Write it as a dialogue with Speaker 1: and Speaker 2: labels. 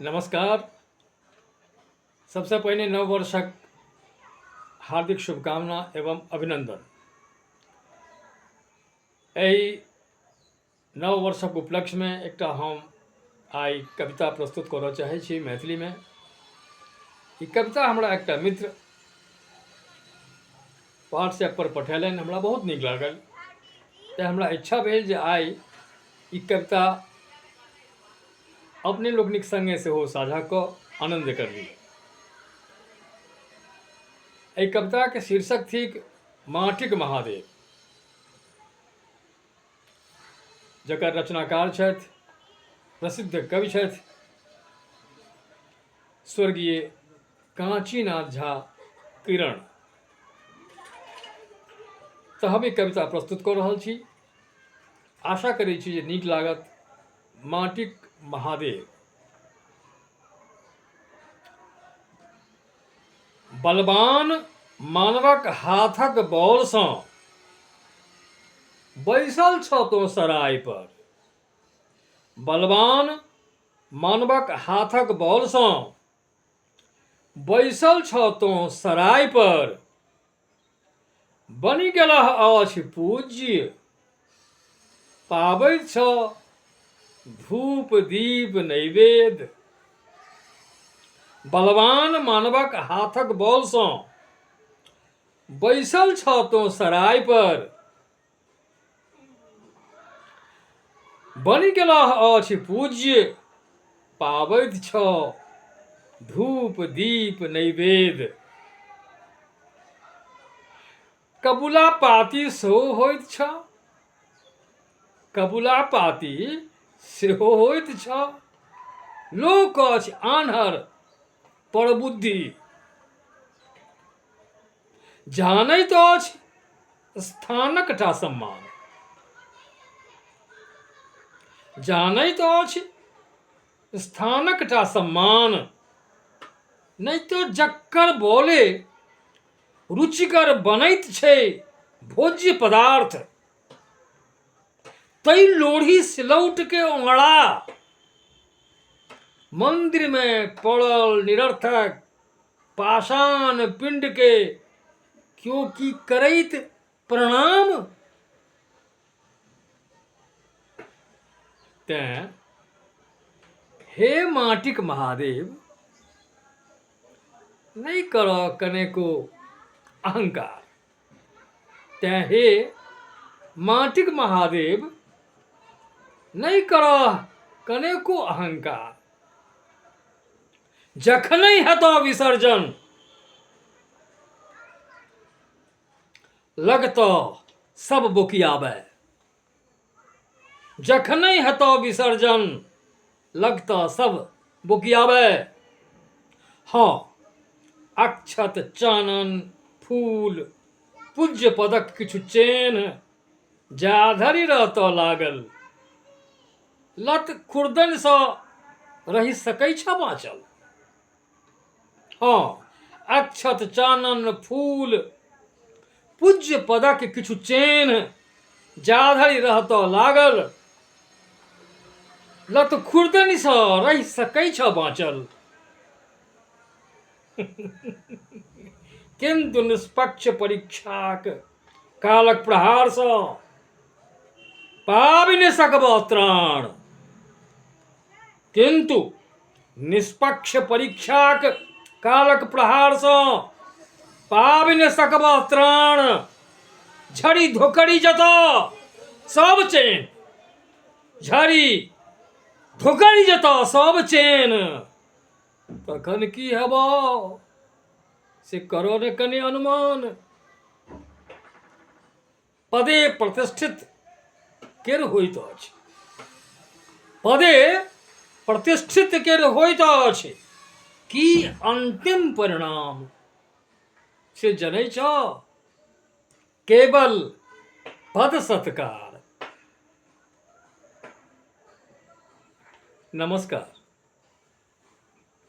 Speaker 1: नमस्कार। सबसँ पहिने नव वर्षक हार्दिक शुभकामना एवं अभिनन्दन। एहि नव वर्षक उपलक्ष्यमे एकटा हम आइ कविता प्रस्तुत करऽ चाहै छी मैथिलीमे। ई कविता हमरा एकटा मित्र व्हाट्सएप पर पठेलनि, हमरा बहुत नीक लागल, तेँ हमरा इच्छा भेल जे आइ ई कविता अपने लोकनिक सङ्गे सेहो साझा कऽ आनन्द कर ली। एहि कविताके शीर्षक थिक माटिक महादेव, जकर रचनाकार छथि प्रसिद्ध कवि छथि स्वर्गीय काञ्चीनाथ झा किरण। तऽ हम ई कविता प्रस्तुत कऽ रहल छी, आशा करै छी जे नीक लागत। माटिक महादेव। बलवान मानवक हाथक बलसँ बैसल छह तोँ सराय पर। बलवान मानवक हाथक बलसँ बैसल छह तोँ सराय पर। बनि गेलह अछि पूज्य, पाबैत छह धूप दीप नैवेद्य। बलवान मानवक हाथक बलसँ बैसल छह तोँ सराय पर। बनि गेलह अछि पूज्य, पाबैत छह धूप दीप नैवेद्य। कबुला पाती सेहो होइत छह, कबुला पाती सेहो होइत छह। लोक अछि आन्हर परबुद्धि, जानैत अछि स्थानक टा सम्मान, जानैत अछि स्थानक टा सम्मान। नहि तऽ जकर बोले रुचिकर बनैत छै भोज्य पदार्थ, तै लोढ़ी सिलौटके ओंगड़ा मन्दिरमे पड़ल निरर्थक पाषाण पिण्डके क्यो की करैत प्रणाम। तेँ हे माटिक महादेव, नहि करऽ कनेको अहंकार। तेँ हे माटिक महादेव, नहि करऽ कनेको अहंकार। जखनहि हेतऽ विसर्जन, लगतऽ सब बोकियाबय। जखनहि हेतऽ विसर्जन, लगतऽ सब बोकियाबय। हँ, अक्षत चानन फूल पूज्य पदक किछु चेन्ह जाधरि रहतऽ लागल, लत खुरदनिसँ रहि सकैछ बाँचल। हँ, अक्षत चानन फूल पूज्य पदक किछु चेन्ह जाधरि रहतऽ लागल, लत खुरदनिसँ रहि सकैछ बाँचल। किन्तु निष्पक्ष परीक्षाक कालक प्रहारसँ पाबि नहि सकबह त्राण। किन्तु निष्पक्ष परीक्षाक कालक प्रहारसँ पाबि नहि सकबह त्राण। झड़ी धोकड़ी जतऽ सब चैन, झड़ी धोकड़ी जतऽ सब चैन, तखन की हेबह से करो ने कनि अनुमान। पदे प्रतिष्ठित केर होइत अछि, पदे प्रतिष्ठित केर होइत अछि की अंतिम परिणाम से जनै छ केवल पद सत्कार। नमस्कार।